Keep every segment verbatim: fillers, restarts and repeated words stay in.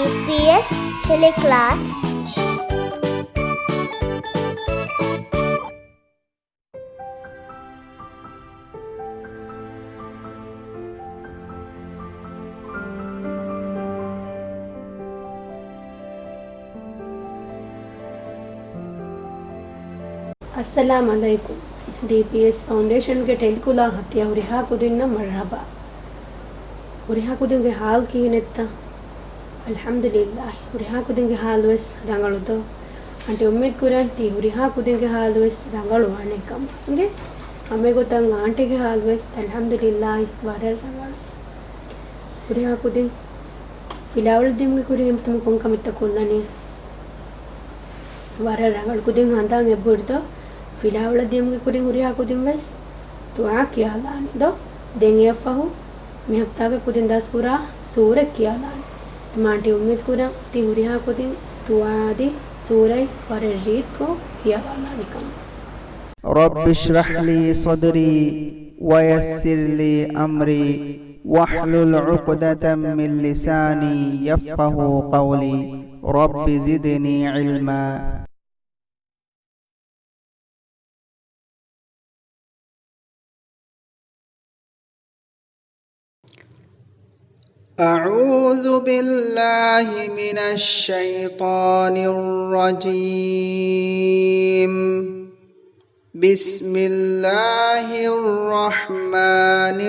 ޑީޕީއެސް ޓެލެކްލާސް. އައްސަލާމް ޢަލައިކުމް. ޑީޕީއެސް ފައުންޑޭޝަންގެ ޓެލެކްލާސް އަތިޔަ ހުރިހާ ކުދިންނަށް މަރްޙަބާ. ހުރިހާ ކުދިންގެ ޙާލް ކިހިނެއްތަ؟ އަލްޙަމްދުލިއްލާހި. ހުރިހާ ކުދިންގެ ޙާލުވެސް ރަނގަޅުތޯ؟ އަންޓި އުއްމީދު ކުރަން ތި ހުރިހާ ކުދިންގެ ޙާލުވެސް ރަނގަޅު ވާނެ ކަމަށް. އިނގޭ؟ ހަމައެގޮތަށް އާންޓީގެ ޙާލުވެސް އަލްޙަމްދުލިއްލާހި ވަރަށް ރަނގަޅު. ހުރިހާ ކުދިން ފިލާވަޅު ދިޔުމުގެ ކުރިން އެމަތަމަ ކޮން ކަމެއްތަ ކޮށްލަނީ؟ ވަރަށް ރަނގަޅު. ކުދިން ހަނދާން އެބަހުރިތޯ؟ ފިލާވަޅު ދިޔުމުގެ ކުރިން ހުރިހާ ކުދިން ވެސް ދުޢާ ކިޔާލާނެ ދޯ؟ ދެން އެއަށްފަހު މި ހަފްތާގަ ކުދިން ދަސްކުރާ ސޫރަ ކިޔާލާނެ. އެމަ އާންޓީ އުއްމީދު ކުރަން ތި ހުރިހާ ކުދިން ދުޢާ އަދި ސޫރައެއް ވަރަށް ރީތިކޮށް ކިޔާލާނެ ކަމަށް. رب اشرح لي صدري ويسر لي أمري واحلل عقدة من لساني يفقهوا قولي. رب زدني علما. أعوذ بالله من الشيطان الرجيم. بسم الله الرحمن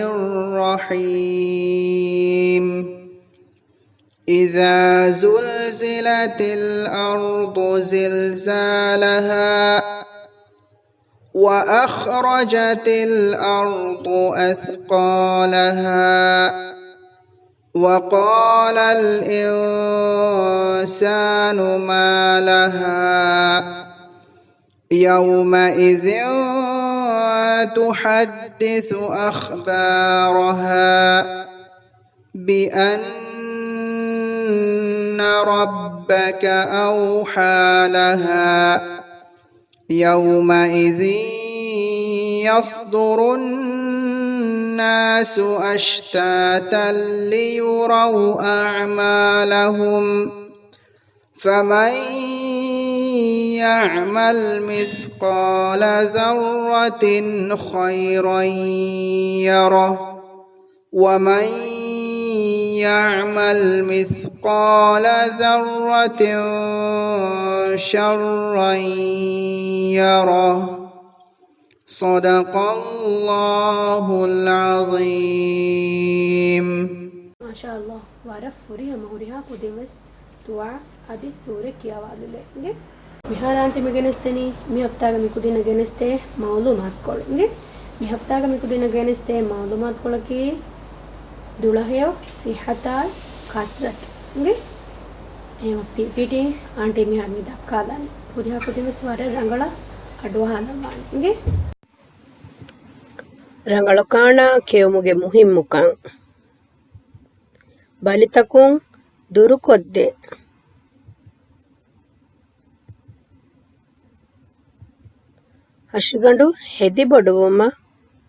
الرحيم. إذا زلزلت الأرض زلزالها وأخرجت الأرض أثقالها وقال الإنسان ما لها يومئذ تحدث أخبارها بأن ربك أوحى لها يومئذ يصدر الناس أشتاتا ليروا أعمالهم فمن يعمل مثقال ذرة خيرا يره ومن يعمل مثقال ذرة شرا يره. صدق الله العظيم. މާޝާﷲ، ވަރަށް ފުރިހަމަ. ހުރިހާ ކުދިން ވެސް ދުޢާ އަދި ސޫރަ ކިޔަވާލެވޭ. މިހާރު އާންޓީ މި ގެނެސްދެނީ މި ހަފްތާގަ މި ކުދިންނަށް ގެނެސްދޭ މަޢުލޫމާތުކޮޅު. މި ހަފްތާގަ މި ކުދިންނަށް ގެނެސްދޭ މަޢުލޫމާތުކޮޅަކީ ދުޅަހެޔޮ ސިއްޙަތާއި ކަސްރަތު. އެހެންވީމަ ޕީޕީޓީ އާންޓީ މިހާރު މި ދައްކާލާނީ. ހުރިހާ ކުދިން ވެސް ވަރަށް ރަނގަޅަށް އަޑުއަހާލަންވާނެ. ރަނގަޅު ކާނާ ކެއުމުގެ މުހިއްމުކަން. ބަލިތަކުން ދުރުކޮށްދޭ. ހަށިގަނޑު ހެދިބޮޑުވުމަށް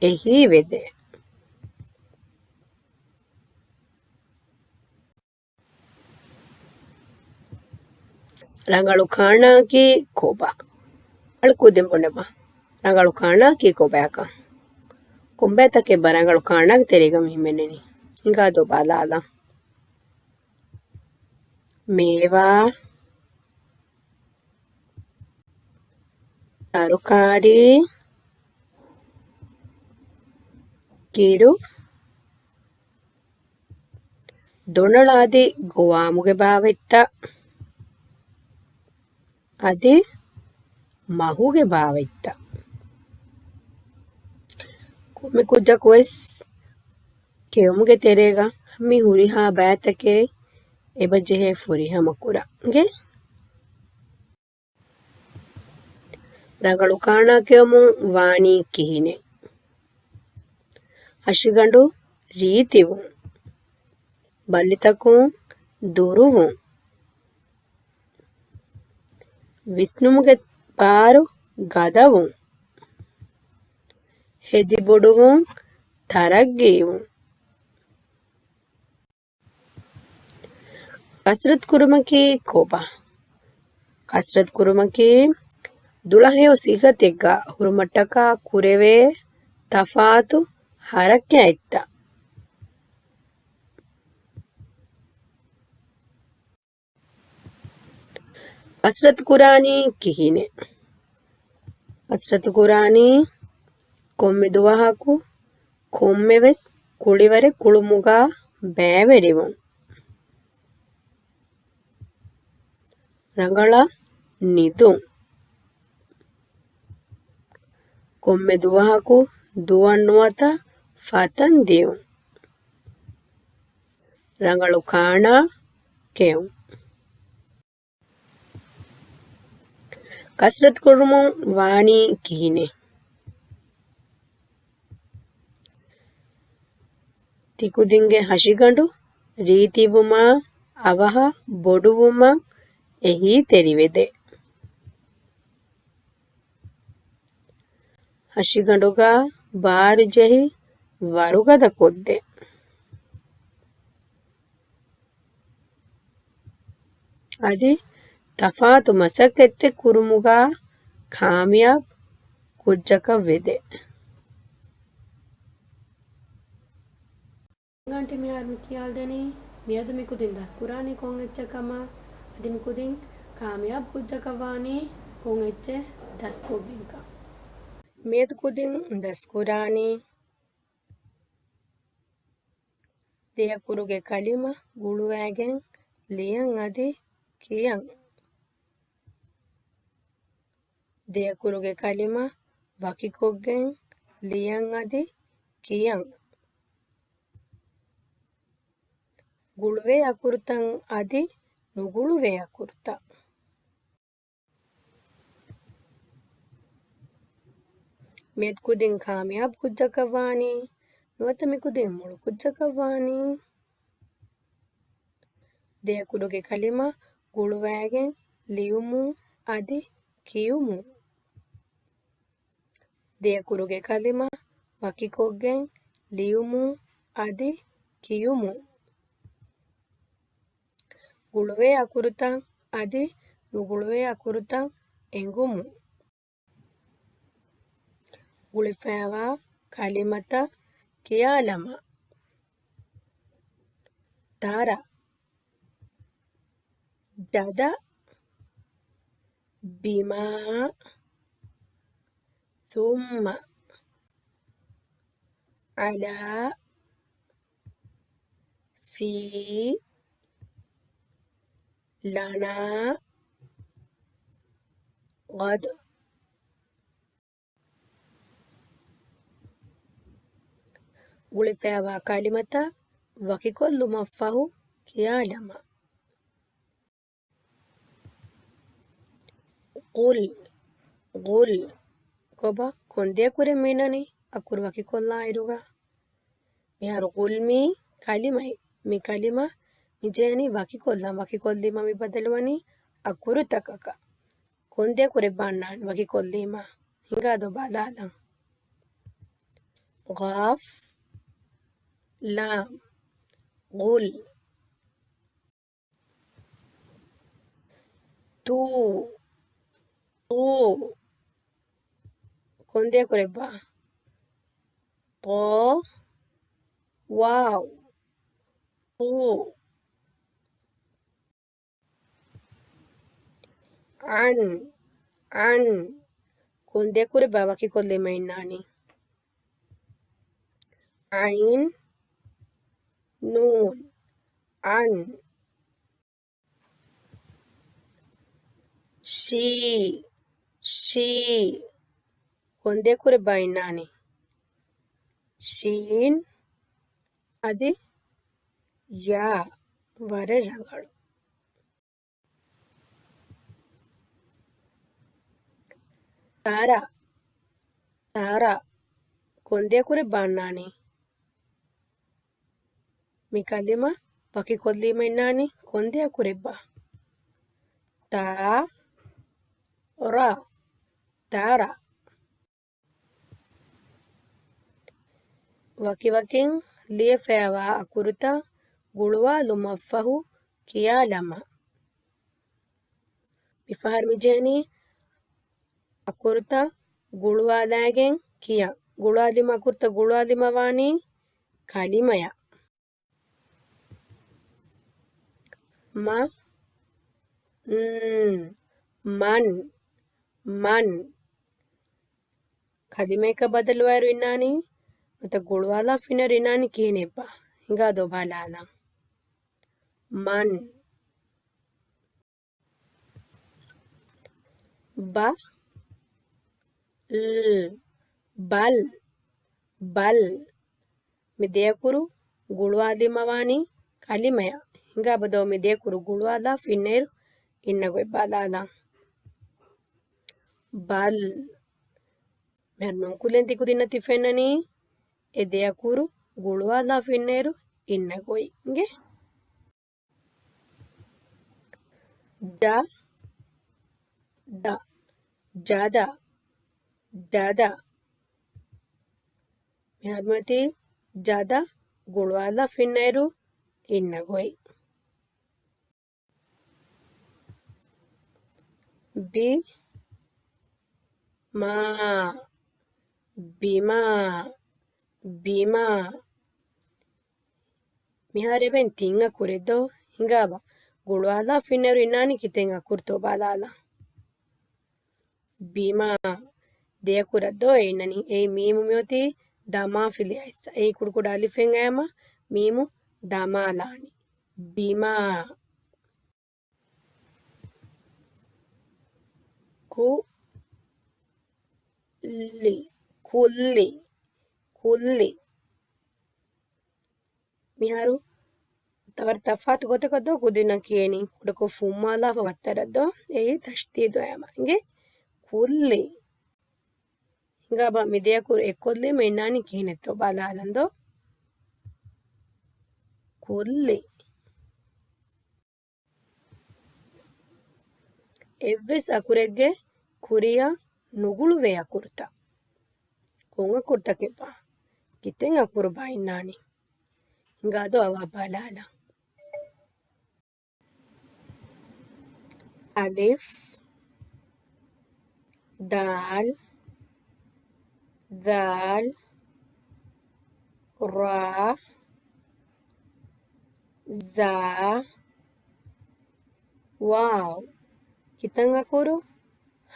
އެހީވެދޭ. ރަނގަޅު ކާނާއަކީ ކޮބާ؟ އަޅު ކުދިން ބުނެބަ. ރަނގަޅު ކާނާއަކީ ކޮބާކަން؟ ކޮންބައިތަކެއްބާ ރަނގަޅު ކާނާގެ ތެރޭގަ މި ހިމެނެނީ؟ ހިނގާދޯ ބަލާލަން. މޭވާ، ތަރުކާރީ، ކިރު، ދޮނަޅަ އަދި ގޮވާމުގެ ބާވަތްތައް އަދި މަހުގެ ބާވަތްތައް. ކޮންމެ ކުއްޖަކުވެސް ކެއުމުގެ ތެރޭގަ މި ހުރިހާ ބައިތަކެއް އެބަޖެހޭ ފުރިހަމަކުރަން. އިނގޭ؟ ރަނގަޅު ކާނާ ކެއުމުން ވާނީ ކިހިނެއް؟ ހަށިގަނޑު ރީތިވުން. ބަލިތަކުން ދުރުވުން. ވިސްނުމުގެ ބާރު ގަދަވުން. ހެދިބޮޑުވުން، ތަރައްގީވުން. ކަސްރަތު ކުރުމަކީ ކޮބާ؟ ކަސްރަތު ކުރުމަކީ ދުޅަހެޔޮ ސިގަތެއްގަ ހުރުމަށްޓަކާ ކުރެވޭ ތަފާތު ހަރަކާތްތައް. ކަސްރަތު ކުރާނީ ކިހިނެއް؟ ކަސްރަތު ކުރާނީ ކޮންމެ ދުވަހަކު ކޮންމެވެސް ކުޅިވަރެއް ކުޅުމުގަ ބައިވެރިވުން. ރަނގަޅަށް ނިދުން. ކޮންމެ ދުވަހަކު ދުވަން ނުވަތަ ފަތަން ދިޔުން. ރަނގަޅު ކާނާ ކެއުން. ކަސްރަތު ކުރުމުން ވާނީ ކިހިނެއް؟ ތިކުދިންގެ ހަށިގަނޑު ރީތިވުމާ އަވަހަށް ބޮޑުވުމަށް އެހީތެރިވެދޭ. ހަށިގަނޑުގަ ބާރު ޖެހި ވަރުގަދަ ކޮށްދޭ. އަދި ތަފާތު މަސައްކަތްތައް ކުރުމުގަ ކާމިޔާބު ކުއްޖަކަށް ވެދޭ. އަންޓީ މިހާރު މި ކިޔާލަދެނީ، މިއަދު މި ކުދިން ދަސްކުރާނީ ކޮން އެއްޗަކަށް ކަމަށް، އަދި މި ކުދިން ކާމިޔާބު ކުއްޖަކަށް ވާނީ ކޮން އެއްޗެއް ދަސްކޮށްގެންކަން. މިއަދު ކުދިން ދަސްކުރާނީ ދެއަކުރުގެ ކަލިމަ ގުޅުވައިގެން ލިޔަން އަދި ކިޔަން. ދެއަކުރުގެ ކަލިމަ ވަކިކޮށްގެން ލިޔަން އަދި ކިޔަން. ގުޅުވޭ އަކުރުތައް އަދި ނުގުޅުވޭ އަކުރުތައް. މިއަދު ކުދިން ކާމިޔާބު ކުއްޖަކަށް ވާނީ، ނުވަތަ މި ކުދިން މޮޅު ކުއްޖަކަށް ވާނީ. ދެއަކުރުގެ ކަލިމަ ގުޅުވައިގެން ލިޔުމުން އަދި ކިޔުމުން. ދެއަކުރުގެ ކަލިމަ ވަކިކޮށްގެން ލިޔުމުން އަދި ކިޔުމުން. ގުޅުވޭ އަކުރުތައް އަދި ނުގުޅުވޭ އަކުރުތައް އެނގުމުން. ގުޅިފައިވާ ކަލިމަތައް ކިޔާލަމާ. ތަރަ، ޖަދަ، ބިމާ، ސުއްމަ، ޢަލާ، ފީ، ލަނާ، ޣަދް. ގުޅިފައިވާ ކަލިމަތައް ވަކިކޮށްލުމަށްފަހު ކިޔާލަމާ. ގުލް، ގުލް. ކޮބާ ކޮން ދެއަކުރެއް މިނަނީ އަކުރު ވަކިކޮށްލާއިރުގަ؟ މިހާރު ގުލް މީ ކަލިމައެއް. މި ކަލިމަ މިޖެހެނީ ވަކިކޮށްލަން. ވަކިކޮށްލީމަ މި ބަދަލުވަނީ އަކުރުތަކަކަށް. ކޮން ދެއަކުރެއް ބާންނާނެ ވަކިކޮށްލީމަ؟ ހިނގާދޯ ބަލާލަން. ޤާފް، ލާމް، ގުލް. ޠޫ، ޠޫ. ކޮން ދެއަކުރެއްބާ؟ ޠޯ، ވާވް، ޠޫ. ޢައިން، ޢައިން. ކޮން ދެއަކުރެއްބާ ވަކިކޮށްލީމަ އިންނާނީ؟ ޢައިން، ނޫން، ޢައިން. ޝީ، ޝީ. ކޮން ދެއަކުރެއްބާ އިންނާނީ؟ ޝީން އަދި ޔާ. ވަރަށް ރަނގަޅު. ތާރާ، ތާރާ. ކޮން ދެއަކުރެއްބާ އިންނާނީ؟ މި ކަލިމަ ވަކިކޮށްލީމަ އިންނާނީ ކޮން ދެއަކުރެއްބާ؟ ތާ، ރާ، ތާރާ. ވަކިވަކިން ލިޔެފައިވާ އަކުރުތައް ގުޅުވާލުމަށްފަހު ކިޔާލަމާ. މިފަހަރު މިޖެހެނީ އަކުރުތައް ގުޅުވާލައިގެން ކިޔަން. ގުޅުވާލީމަ އަކުރުތައް ގުޅުވާލީމަ ވާނީ ކަލިމަޔަށް. މަ، ން، މަން، މަން. ކަލިމަޔަކަށް ބަދަލުވާއިރު އިންނާނީ، ނުވަތަ ގުޅުވާލާ ފިނައިރު އިންނާނީ ކިހިނެއްބާ؟ ހިނގާދޯ ބަލާލަން. މަން. ބަ، ލް، ބަލް، ބަލް. މި ދެ އަކުރު ގުޅުވާލީމަ ވާނީ ކަލިމަޔަށް. ހިނގާބަ ދޯ މި ދެ އަކުރު ގުޅުވާލާ ފިނައިރު އިންނަ ގޮތް ބަލާލަން. ބަލް. މިހާރު ނޫންކުލައިން ތި ކުދިންނަށް ތި ފެންނަނީ އެ ދެ އަކުރު ގުޅުވާލާ ފިނައިރު އިންނަ ގޮތް. އިނގޭ؟ ޑ، ޑ، ޖަދަ، ޖަދަ. މިހާރު މިއޮތީ ޖަދަ ގުޅުވާލާ ފިނައިރު އިންނަ ގޮތް. ބި، މާ، ބިމާ، ބިމާ. މިހާރު އެބައިން ތިން އަކުރެއް ދޯ؟ ހިނގާބަ. ގުޅުވާލާ ފިނައިރު އިންނާނީ ކިތައް އަކުރުތޯ ބަލާލަން. ބިމާ. ދެ އަކުރަށް ދޯ އެ އިންނަނީ؟ އެއީ މީމު މިއޮތީ ދަމާފިލި އައިސް. އެއީ ކުޑަކުޑަ އަލިފެއް އައިމަ މީމު ދަމާލާނީ. ބިމާ. ކު، ލި، ކުއްލި، ކުއްލި. މިހާރު ތަވަރު ތަފާތު ގޮތަކަށް ދޯ ކުދިންނަށް ކިޔެނީ، ކުޑަކޮށް ފުއްމާލާފަ ވައްތަރަށް ދޯ؟ އެއީ ތަޝްދީދު އައިމަ. އިނގޭ؟ ކުއްލި. ހިނގާބަ މި ދެ އަކުރު އެއްކޮށްލީމަ އިންނާނީ ކިހިނެއްތޯ ބަލާލަން ދޯ. ކުއްލި. އެއްވެސް އަކުރެއްގެ ކުރިއަށް ނުގުޅުވޭ އަކުރުތައް. ކޮން އަކުރުތަކެއްބާ؟ ކިތައް އަކުރުބާ އިންނާނީ؟ ހިނގާދޯ އަވަހަށް ބަލާލަން. އަލިފް، ދާލް، ޛާލް، ރާ، ޒާ، ވާވް. ކިތައް އަކުރު؟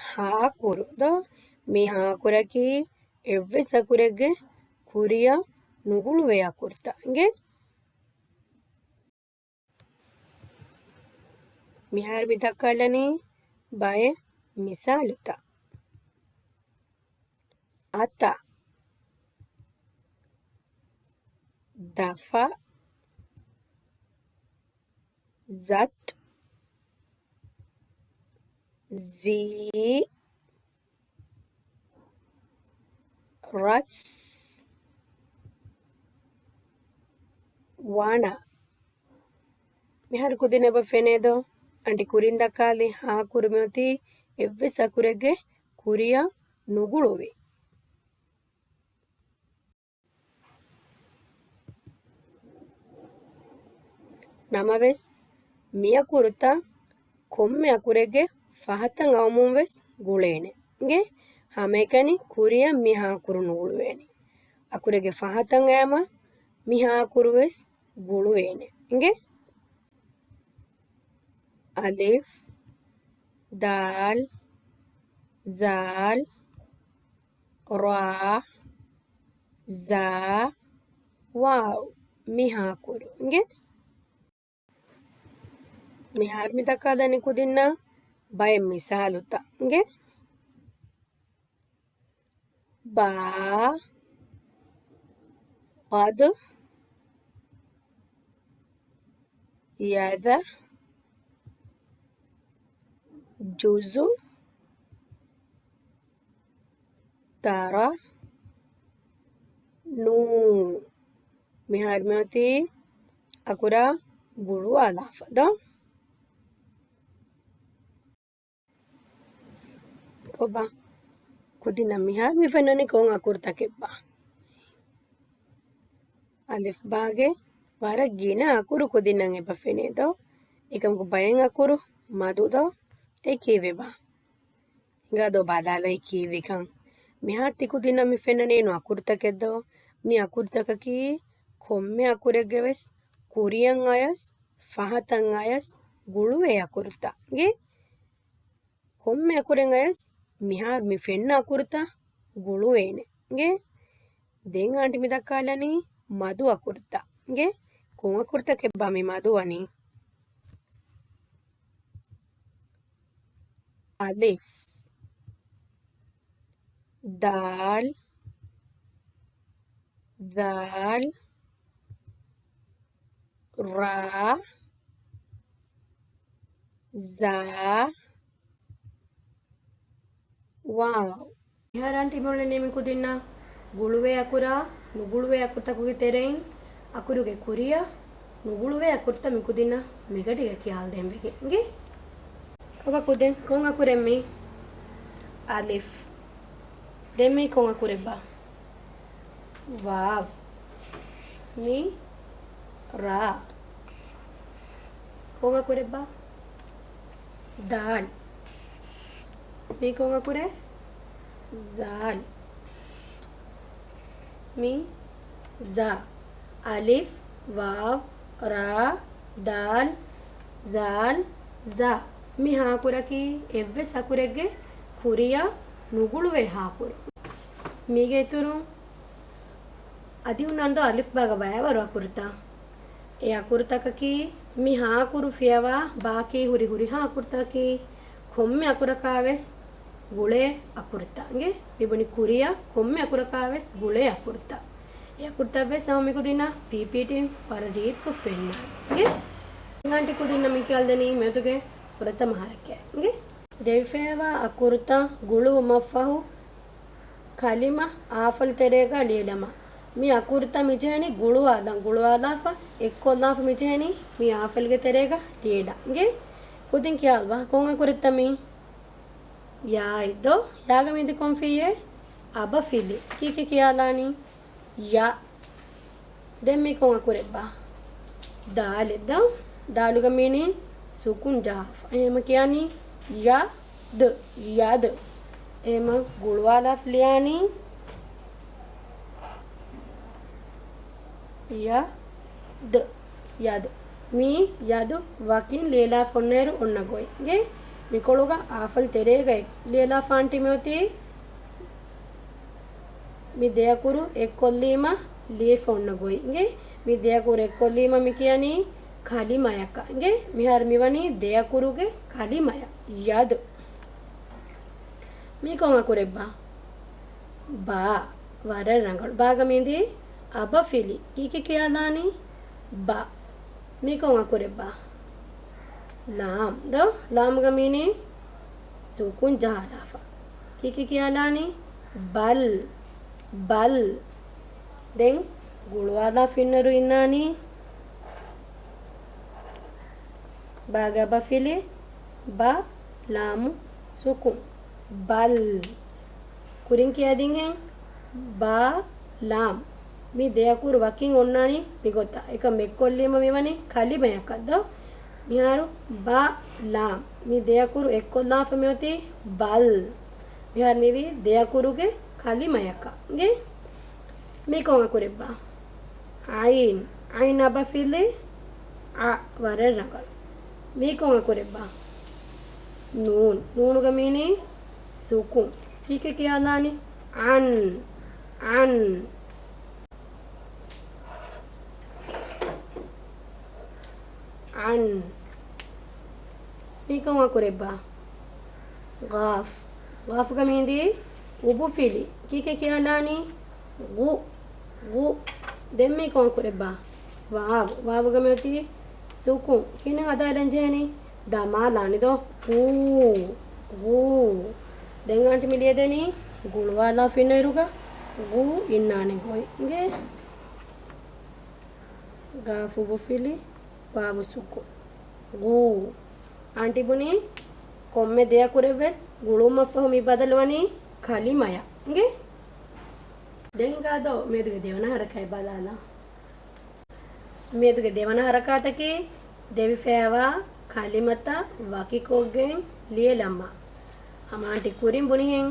ހަ އަކުރު ދޯ؟ މި ހަ އަކުރަކީ އެއްވެސް އަކުރެއްގެ ކުރިއަށް ނުގުޅުވޭ އަކުރުތައް. އިނގޭ؟ މިހާރު މި ދައްކާލަނީ ބައެއް މިސާލުތައް. އަތަ، ދަފަ، ޒަތް، ޒީ، ރަސް، ވަނަ. މިހާރު ކުދިން އެބަ ފެނޭދޯ؟ އަނޑި ކުރިން ދައްކާލި ހަ އަކުރު މިއޮތީ އެއްވެސް އަކުރެއްގެ ކުރިއަށް ނުގުޅުވި. ނަމަވެސް، މި އަކުރުތައް ކޮންމެ އަކުރެއްގެ ފަހަތަށް އައުމުން ވެސް ގުޅޭނެ. އިނގޭ؟ ހަމައެކަނި ކުރިއަށް މި ހަ އަކުރު ނުގުޅުވޭނެ. އަކުރެއްގެ ފަހަތަށް އައިމަ މި ހަ އަކުރު ވެސް ގުޅުވޭނެ. އިނގޭ؟ އަލިފް، ދާލް، ޒާލް، ރާ، ޒާ، ވާވް. މި ހަ އަކުރު. އިނގޭ؟ މިހާރު މި ދައްކާލަނީ ކުދިންނަށް ބައެއް މިސާލުތައް. އިނގޭ؟ ބާ، ޤަދު، ޔަދަ، ޖުޒު، ތަރަ، ނޫ. މިހާރު މިއޮތީ އަކުރާ ގުޅުވާލާފަ ދޯ؟ ކޮބާ؟ ކުދިންނަށް މިހާރު މި ފެންނަނީ ކޮން އަކުރުތަކެއްބާ؟ އަލިފްބާގެ ވަރަށް ގިނަ އަކުރު ކުދިންނަށް އެބަ ފެނޭ ދޯ؟ އެކަމަކު ބައެއް އަކުރު މަދު ދޯ އެ ކީއްވެބާ؟ ހިނގާ ދޯ ބަލާލައި ކީއްވެކަން. މިހާރު ތި ކުދިންނަށް މި ފެންނަނީ ނު އަކުރުތަކެއް ދޯ؟ މި އަކުރުތަކަކީ ކޮންމެ އަކުރެއްގެ ވެސް ކުރިއަށް އަޔަސް، ފަހަތަށް އަޔަސް ގުޅުވޭ އަކުރުތައް. އިނގޭ؟ ކޮންމެ އަކުރެއް އަޔަސް މިހާރު މި ފެންނަ އަކުރުތައް ގުޅުވޭނެ. އިނގޭ؟ ދެން އާންޓި މި ދައްކާލަނީ މަދު އަކުރުތައް. އިނގޭ؟ ކޮން އަކުރުތަކެއްބާ މި މަދު ވަނީ؟ އަލިފް، ދާލް، ޛާލް، ރާ، ޒާ، ވާވް. މިހާރު އާންޓި މިއުޅެނީ މި ކުދިންނަށް ގުޅުވޭ އަކުރާ ނުގުޅުވޭ އަކުރުތަކުގެ ތެރެއިން އަކުރުގެ ކުރިއަށް ނުގުޅުވޭ އަކުރުތައް މި ކުދިންނަށް މެގަޑިގަ ކިޔާލަދޭން ވެގެން. އިނގޭ؟ ކޮބާ ކުދިން ކޮން އަކުރެއް މީ؟ އަލިފް. ދެން މީ ކޮން އަކުރެއްބާ؟ ވާވް. މީ ރާ. ކޮން އަކުރެއްބާ؟ ދާލް. މީ ކޮން އަކުރެއް؟ ޒާލް. މީ ޒާ. އަލިފް، ވާވް، ރާ، ދާލް، ޒާލް، ޒާ. މި ހާކުރަކީ އެއްވެސް އަކުރެއްގެ ކުރިއަށް ނުގުޅުވޭ ހާކުރު. މީގެ އިތުރުން އަދި ހުންނަންދޯ އަލިފްބާގަ ބައިވަރު އަކުރުތައް. އެ އަކުރުތަކަކީ މި ހާކުރު ފިޔަވާ ބާކީ ހުރި ހުރިހާ އަކުރުތަކަކީ ކޮންމެ އަކުރަކާވެސް ގުޅޭ އަކުރުތައް. އިނގޭ؟ މި ބުނި ކުރިއަށް ކޮންމެ އަކުރަކާވެސް ގުޅޭ އަކުރުތައް. އެ އަކުރުތައްވެސް ހަމަ މި ކުދިންނަށް ޕީޕީޓީން ވަރަށް ރީތިކޮށް ފެންނާނެ. އިނގޭ؟ އާންޓި ކުދިންނަށް މި ކިޔާލަދެނީ މެދުގެ ފުރަތަމަ ހަރަކާތް. އިނގޭ؟ ދެވިފައިވާ އަކުރުތައް ގުޅުވުމަށްފަހު ކަލިމަ އާފަލް ތެރޭގަ ލިޔެލަމާ. މި އަކުރުތައް މިޖެހެނީ ގުޅުވާލަން، ގުޅުވާލާފަ އެއްކޮށްލާފަ މިޖެހެނީ މި އާފަލްގެ ތެރޭގަ ލިޔެލަން. އިނގޭ؟ ކުދިން ކިޔާލަބަ ކޮން އަކުރެއްތަ މީ؟ ޔާއެއްދޯ؟ ޔާގަ މިއަދި ކޮން ފިއްޔެއް؟ އަބަފިލި. ކީކޭ ކިޔާލާނީ؟ ޔަ. ދެން މީ ކޮން އަކުރެއްބާ؟ ދާލެއްދޯ؟ ދާލުގަ މީނީ ސުކުން ޖަހާފަ. އެހެމަ ކިޔާނީ ޔަ ދު، ޔަދު. އެހެމަ ގުޅުވާލާފަ ލިޔާނީ ޔަ ދު، ޔަދު. މީ ޔަދު ވަކިން ލިޔެލާފަ އޮންނައިރު އޮންނަ ގޮތް. އިނގޭ؟ މިކޮޅުގަ އާފަލް ތެރޭގަ ލިޔެލާފަ އާންޓީ މިއޮތީ މި ދެ އަކުރު އެއްކޮށްލީމަ ލިޔެފަ އޮންނަ ގޮތް. އިނގޭ؟ މި ދެ އަކުރު އެއްކޮށްލީމަ މި ކިޔަނީ ކަލިމަޔަކަށް. އިނގޭ؟ މިހާރު މިވަނީ ދެ އަކުރުގެ ކަލިމަޔަށް. ޔަދު. މީ ކޮން އަކުރެއްބާ؟ ބާ. ވަރަށް ރަނގަޅު. ބާގަ މީނދީ އަބަފިލި. ކީކޭ ކިޔާލާނީ؟ ބާ. މީ ކޮން އަކުރެއްބާ؟ ލާމް. ދޯ؟ ލާމްގަ މީނީ ސުކުން ޖަހާލާފަ. ކީކޭ ކިޔާލާނީ؟ ބަލް. ބަލް. ދެން ގުޅުވާލާފަ އިންނައިރު އިންނާނީ ބާގެ އަބަފިލި ބަ، ލާމު ސުކުން. ބަލް. ކުރިން ކިޔައިދިންހެން ބާ، ލާމް. މި ދެ އަކުރު ވަކިން އޮންނާނީ މިގޮތަށް. އެކަމް އެއްކޮށްލީމަ މިވަނީ ކަލިމަޔަކަށް ދޯ؟ މިހާރު ބާ، ލާމް. މި ދެ އަކުރު އެއްކޮށްލާފަ މިއޮތީ ބަލް. މިހާރު މިވީ ދެ އަކުރުގެ ކަލިމަޔަކަށް. އިނގޭ؟ މީ ކޮން އަކުރެއްބާ؟ ޢައިން. ޢައިން އަބަފިލި ޢަ. ވަރަށް ރަނގަޅު. މީ ކޮން އަކުރެއްބާ؟ ނޫން. ނޫނުގަ މީނީ ސުކުން. ކީކޭ ކިޔާލާނީ؟ ޢަން. ޢަން. ޢަން. މީ ކޮން އަކުރެއްބާ؟ ޤާފް. ޤާފްގަ މީނދީ އުބުފިލި. ކީކޭ ކިޔާލާނީ؟ ޣު. ޣު. ދެން މީ ކޮން އަކުރެއްބާ؟ ވާވް. ވާވްގަ މިއޮތީ ސުކުން. ކިހިނެއް ހަދާލަން ޖެހެނީ؟ ދަމާލާނެ ދޯ؟ ޣޫ. ޣޫ. ދެން އާންޓި މި ލިޔެދެނީ ގުޅުވާލާފަ އިންނައިރުގަ ޣޫ އިންނާނެ ގޮތް. އިނގޭ؟ ގާފު އުބުފިލި، ވާވު ސުކުން. ޣޫ. އާންޓި ބުނީ ކޮންމެ ދެ އަކުރެއްވެސް ގުޅުވުމަށްފަހު މި ބަދަލުވަނީ ކަލިމަޔަށް. އިނގޭ؟ ދެން ހިނގާދޯ މިއަދުގެ ދެވަނަ ހަރަކާތް ބަލާލަން. މިއަދުގެ ދެވަނަ ހަރަކާތަކީ ދެވިފައިވާ ކަލިމަތައް ވަކިކޮށްގެން ލިޔެލަމާ. ހަމަ އާންޓީ ކުރިން ބުނިހެން،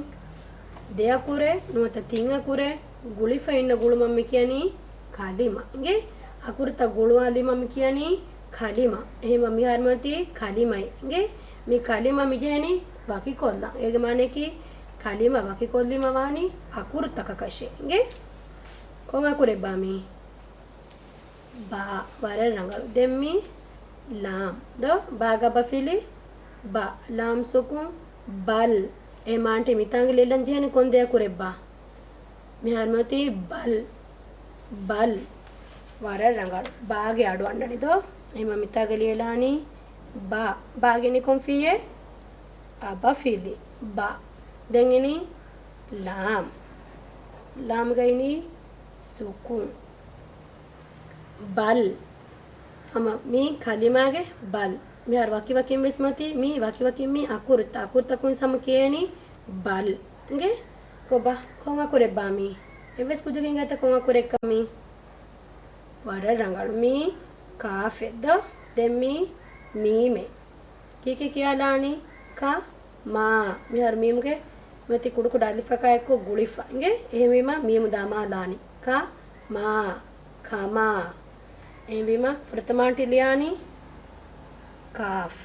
ދެ އަކުރެއް ނުވަތަ ތިން އަކުރެއް ގުޅިފަ އިންނަ ގުޅުމަށް މި ކިޔަނީ ކަލިމަ. އިނގޭ؟ އަކުރުތައް ގުޅުވާލީމަ މި ކިޔަނީ ކަލިމަ. އެހެންވީމަ މިހާރު މިއޮތީ ކަލިމައެއް. އިނގޭ؟ މި ކަލިމަ މި ޖެހެނީ ވަކިކޮށްލަން. އޭގެ މާނައަކީ ކަލިމަ ވަކިކޮށްލީމަ ވާނީ އަކުރުތަކަކަށޭ. އިނގޭ؟ ކޮން އަކުރެއްބާ މީ؟ ބާ. ވަރަށް ރަނގަޅު. ދެން މީ ލާމް. ދޯ؟ ބާގެ އަބަފިލި ބަ. ލާމް ސުކުން ބަލް. އެހެންވީމަ އާންޓީ މިތާނގަ ލިޔެލަން ޖެހެނީ ކޮން ދެ އަކުރެއްބާ؟ މިހާރު މިއޮތީ ބަލް. ބަލް. ވަރަށް ރަނގަޅު. ބާގެ އަޑު އަންނަނީ ދޯ؟ އެހެންވީމަ މިތާގަ ލިޔެލާނީ ބާ. ބާގައި ކޮން ފިއްޔެއް؟ އަބަފިލި ބަ. ދެން އިނީ ލާމް. ލާމްގައި ސުކުން. ބަލް. ހަމަ މީ ކަލިމާގެ ބަލް. މިހާރު ވަކިވަކިން ވެސް މިއޮތީ، މީ ވަކިވަކިން މީ އަކުރުތައް، އަކުރުތަކުން ހަމަ ކިޔަނީ ބަލް. އިނގޭ؟ ކޮބާ؟ ކޮން އަކުރެއްބާ މީ؟ އެއްވެސް ކުއްޖަކު އިނގޭތަ ކޮން އަކުރެއްކަން މީ؟ ވަރަށް ރަނގަޅު. މީ ކާފެއް ދޯ؟ ދެން މީ މީމެއް. ކީކޭ ކިޔާލާނީ؟ ކަ މާ. މިހާރު މީމުގެ މިއޮތީ ކުޑަކުޑަ އަލިފަކާ އެއްކޮށް ގުޅިފަ. އިނގޭ؟ އެހެންވީމަ މީމު ދަމާލާނީ. ކަ މާ. ކަމާ. އެހެންވީމަ ފުރަތަމަ އާންޓީ ލިޔާނީ ކާފް.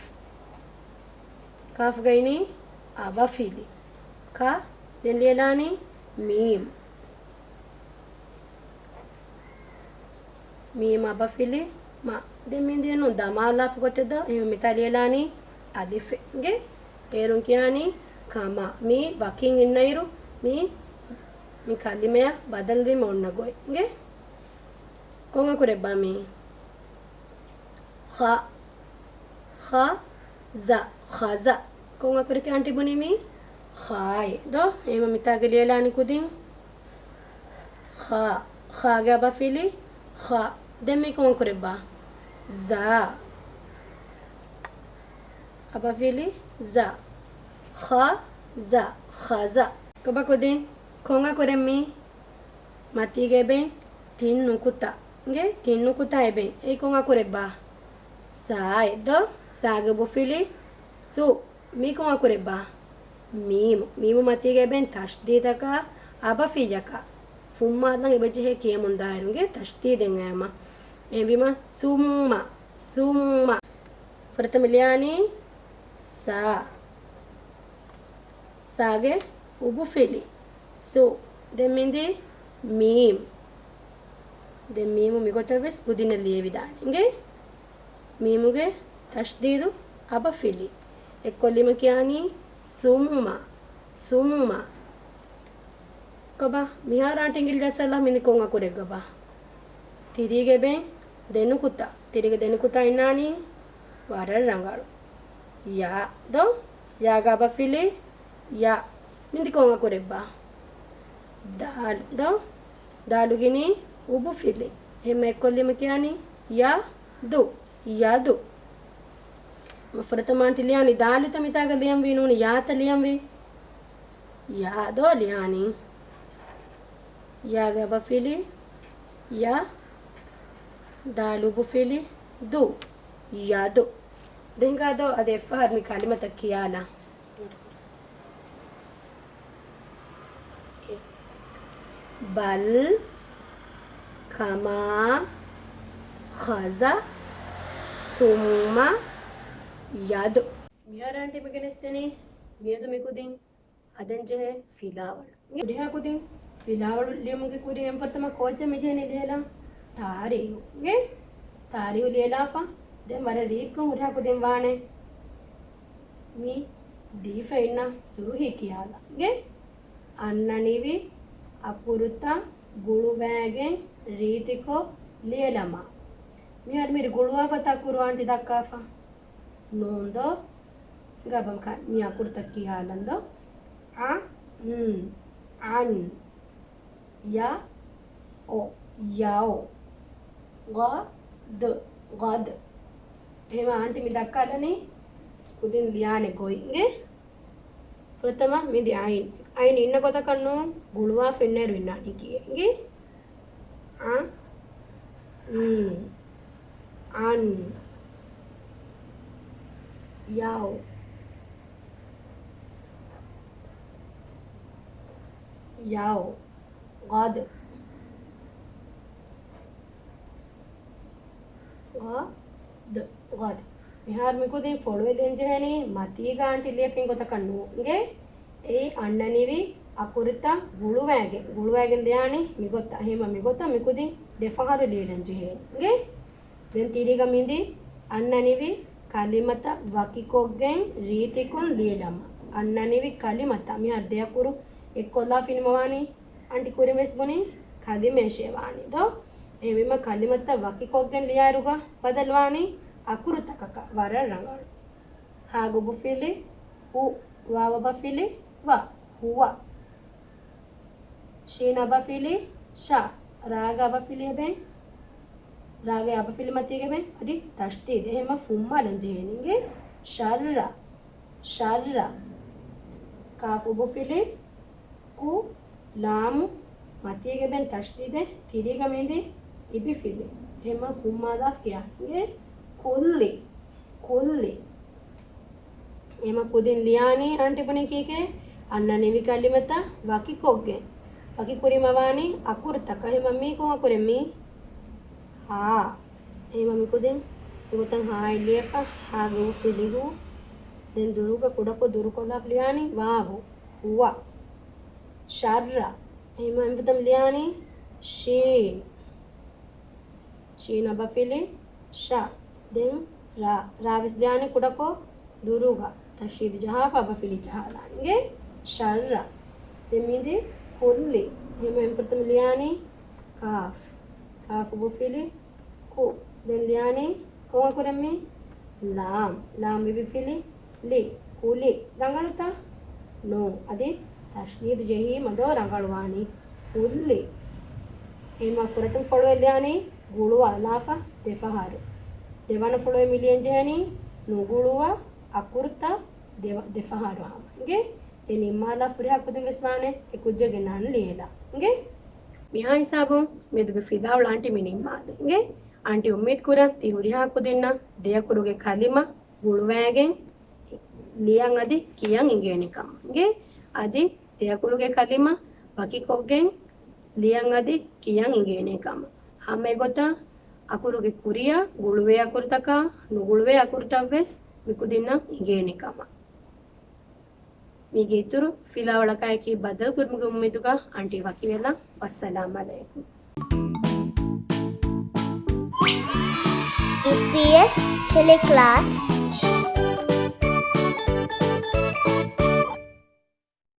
ކާފްގައި އިނީ އަބަފިލި ކަ. ދެން ލިޔެލާނީ މީމް. މީމް އަބަފިލި މަ. ދެން މި ދިޔަނު ދަމާލާފަ ގޮތެއް ދޯ؟ އެހެން މިތާ ލިޔެލާނީ އަލިފެއް. އިނގޭ؟ އޭރުން ކިޔާނީ ކަމާ. މީ ވަކިން އިންނައިރު މީ، މި ކަލިމަޔަށް ބަދަލުވީމަ އޮންނަ ގޮތް. އިނގޭ؟ ކޮން އަކުރެއްބާ މީ؟ ޚަ. ޚަ، ޒަ. ޚަޒަ. ކޮން އަކުރެއް އާންޓީ ބުނީ މީ؟ ޚާއޭ ދޯ؟ އެހެންވީމަ މިތާގަ ލިޔެލާނީ ކުދިން ޚާ. ޚާގެ އަބަފިލި ޚަ. ދެން މީ ކޮން އަކުރެއްބާ؟ ޒާ. އަބަފިލި ޒަ. ޚަ، ޒަ. ޚަޒަ. ކޮބާ ކުދިން؟ ކޮން އަކުރެއް މީ؟ މަތީގަ އެބެން ތިން ނުކުތާ. އިނގޭ؟ ތިން ނުކުތާ އެބެން. އެއީ ކޮން އަކުރެއްބާ؟ ސާއެއް ދޯ؟ ސާގެ އުބުފިލި ސު. މީ ކޮން އަކުރެއްބާ؟ މީމު. މީމު މަތީގަ އެބެން ތަޝްދީދަކާ އަބަފިއްޔަކާ. ފުންމާލަން އެބަޖެހޭ ކިޔަމުންދާއިރު. އިނގޭ؟ ތަޝްދީދެއް އައީމަ. އެހެންވީމަ ސުއްމަ. ސުއްމަ. ފުރަތަމަ ލިޔާނީ ސާ. ސާގެ އުބުފިލި ސު. ދެން މި އިނދީ މީމް. ދެން މީމު މިގޮތަށް ވެސް ކުދިންނަށް ލިޔެވިދާނެ. އިނގޭ؟ މީމުގެ ތަޝްދީދު އަބަފިލި. އެއްކޮށްލީމަ ކިޔާނީ ސުއްމަ. ސުއްމަ. ކޮބާ؟ މިހާރު އާންޓީ އިނގިލި ޖައްސާލާ މި ކޮން އަކުރެއްގަބާ؟ ތިރީގެ އެބެން ދެނުކުތާ. ތިރީގެ ދެނުކުތާ އިންނާނީ ވަރަށް ރަނގަޅު. ޔާ ދޯ؟ ޔާގެ އަބަފިލި ޔަ. މި އިނދީ ކޮން އަކުރެއްބާ؟ ދާލު ދޯ؟ ދާލުގައި އިނީ އުބުފިލި. އެހެންމަ އެއްކޮށްލީމަ ކިޔާނީ ޔަދު. ޔަދު. ފުރަތަމަ އާންޓީ ލިޔާނީ ދާލުތަ މިތާގަ ލިޔަންވީ ނޫނީ ޔާތަ ލިޔަންވީ؟ ޔާ ދޯ ލިޔާނީ. ޔާގެ އަބަފިލި ޔަ. ދާލު އުބުފިލި ދު. ޔަދު. ދެން ހިނގާ ދޯ އަދި އެއްފަހަރު މި ކަލިމަތައް ކިޔާލާ. ބަލް، ކަމާ، ޚަޒަ، ސުއްމަ، ޔަދު. މިހާރު އާންޓީ މި ގެނެސްދެނީ މިއަދު މި ކުދިން ހަދަންޖެހޭ ފިލާވަޅު. ހުރިހާ ކުދިން ފިލާވަޅު ލިޔުމުގެ ކުރިން ފުރަތަމަ ކޯއްޗެއް މި ޖެހެނީ ލިޔެލަން ތާރީހު. އިނގޭ؟ ތާރީހު ލިޔެލާފަ ދެން ވަރަށް ރީތިކޮށް ހުރިހާ ކުދިން ވާނެ މި ދީފަ އިންނަ ސުރުހީ ކިޔާލަން. އިނގޭ؟ އަންނަނިވި އަކުރުތައް ގުޅުވައިގެން ރީތިކޮށް ލިޔެލަމާ. މިހާރު މިރި ގުޅުވާފަ ތަކުރު އާންޓީ ދައްކާފަ. ނޫން ދޯ؟ ގަބަމް ކަ-، މި އަކުރުތައް ކިޔާލަން ދޯ؟ އަ، ން، އަން. ޔަ، އޮ، ޔައު. ޣަ، ދު، ޣަދު. އެހެންވީމަ އާންޓީ މި ދައްކާލަނީ ކުދިން ލިޔާނެ ގޮތް. އިނގޭ؟ ފުރަތަމަ މި އިނދީ އައިން. އައިން އިންނަ ގޮތަކަށް ނޫން، ގުޅުވާފަ އިންނައިރު އިންނާނީ ކީއެއް. އިނގޭ؟ އަ، ން، އަން. ޔައު. ޔައު. ޣަދު. ޣަދު. ޣަދު. މިހާރު މިކުދިން ފޮޅުވެލިން ޖެހެނީ މަތީގަ އަންޓި ލިޔެފިން ގޮތަކަށް ނޫން. އިނގޭ؟ އެއީ އަންނަނިވި އަކުރުތައް ގުޅުވައިގެން، ގުޅުވައިގެން ލިޔާނީ މިގޮތަށް. އެހެންވީމަ މިގޮތަށް މިކުދިން ދެފަހަރު ލިޔެލިން ޖެހޭ. އިނގޭ؟ ދެން ތިރީގަ މިދި އަންނަނިވި ކަލިމަތައް ވަކިކޮށްގެން ރީތިކޮށް ލިޔެލަމާ. އަންނަނިވި ކަލިމަތައް މިހާރު ދެއަކުރު އެއްކޮށްލާފިނަމަ ވާނީ އަންޓި ކުރިން ވެސް ބުނި ކަލިމައެއް ވާނީ ދޯ؟ އެހެންވީމަ ކަލިމަތައް ވަކިކޮށްގެން ލިޔާއިރުގަ ބަދަލުވާނީ އަކުރުތަކަކަށް. ވަރަށް ރަނގަޅު. ހާގަ އުބު ފިލި ހު، ވާވަ ބަ ފިލި ވަ، ހުވަ. ޝީން އަބަ ފިލި ޝަ، ރާގަ އަބަ ފިލި އެބެން، ރާގަ އަބަ ފިލި މަތީގަ އެބެން، އަދި ތަޝްދީދު. އެހެންމަ ފުންމާލަން ޖެހޭނީ. އިނގޭ؟ ޝައްރަ، ޝައްރަ. ކާފު އުބު ފިލި ކު، ލާމު މަތީގަ އެބެން ތަޝްދީދެއް، ތިރީގަ މިދި އިބި ފިލި. އެހެންމަ ފުންމާލާފަ ކިޔާ. އިނގޭ؟ ކުއްލި، ކުއްލި. އެހެންމަ ކުދިން ލިޔާނީ އަންޓި ބުނީ ކީކޭ؟ އަންނަނިވި ކަލިމަތައް ވަކިކޮށްގެން. ވަކި ކުރީމަ ވާނީ އަކުރުތަކަށް. އެހެންމަ މީ ކޮން އަކުރެއް މީ؟ ހާ. އެހެންމަ މިކުދިން މިގޮތަށް ހާއެއް ލިޔެފަ، ހާގަ އު ފިލި ހު. ދެން ދުރުގަ ކުޑަކޮށް ދުރުކޮށްލާފަ ލިޔާނީ ވާވު، ހުވަ. ޝައްރަ. އެހެންމަ އެންފުރަތަމަ ލިޔާނީ ޝީން. ޝީން އަބަ ފިލި ޝަ. ދެން ރާ. ރާ ވެސް ލިޔާނީ ކުޑަކޮށް ދުރުގަ. ތަޝްދީދު ޖަހާފަ އަބަ ފިލި ޖަހާލާނީ. އިނގޭ؟ ޝައްރަ. ދެން މިދި ކުއްލި. އެހެންމަ އެންފުރަތަމަ ލިޔާނީ ކާފް. ކާފު އުބު ފިލި ކު. ދެން ލިޔާނީ ކޮން އަކުރެއް މީ؟ ލާމް. ލާމް އިބި ފިލި ލި. ކުލި. ރަނގަޅުތަ؟ ނޫން. އަދި ތަޝްދީދު ޖެހީމަ ދޯ ރަނގަޅުވާނީ. ކުއްލި. އެހެންމަ ފުރަތަމަ ފޮޅުވެލި ލިޔާނީ ގުޅުވާލާފަ ދެފަހަރު. ދެވަނަ ފޮޅުވެ މި ލިޔަން ޖެހެނީ ނުގުޅުވާ އަކުރުތައް ދެ، ދެފަހަރު ހަމަ. އިނގޭ؟ ދެން ނިންމާލާ ފުރިހާ ކުދިން ވެސް ވާނެ އެ ކުއްޖެއްގެ ނަން ލިޔެލާ. އިނގޭ؟ މިހާ ހިސާބުން މެދުގެ ފިލާވަޅު އަންޓި މި ނިންމާލި. އިނގޭ؟ އަންޓި އުއްމީދު ކުރަން ތި ހުރިހާ ކުދިންނަށް ދެއަކުރުގެ ކަލިމަ ގުޅުވައިގެން ލިޔަން އަދި ކިޔަން އިނގޭނެ ކަމަށް. އިނގޭ؟ އަދި ދެއަކުރުގެ ކަލިމަ ވަކިކޮށްގެން ލިޔަން އަދި ކިޔަން އިނގޭނެ ކަމަށް. ހަމައެގޮތަށް އަކުރުގެ ކުރިއަށް ގުޅުވޭ އަކުރުތަކާ ނުގުޅުވޭ އަކުރުތައް ވެސް މިކުދިންނަށް އިނގޭނެ ކަމަށް. މީގެ އިތުރު ފިލާވަޅަކާއެކީ ބައްދަލުކުރުމުގެ އުއްމީދުގަ އަންޓީ ވަކިވެލަން. ވައްސަލާމް ޢަލައިކުމް. އީޕީއެސް ޓެލެކްލާސް.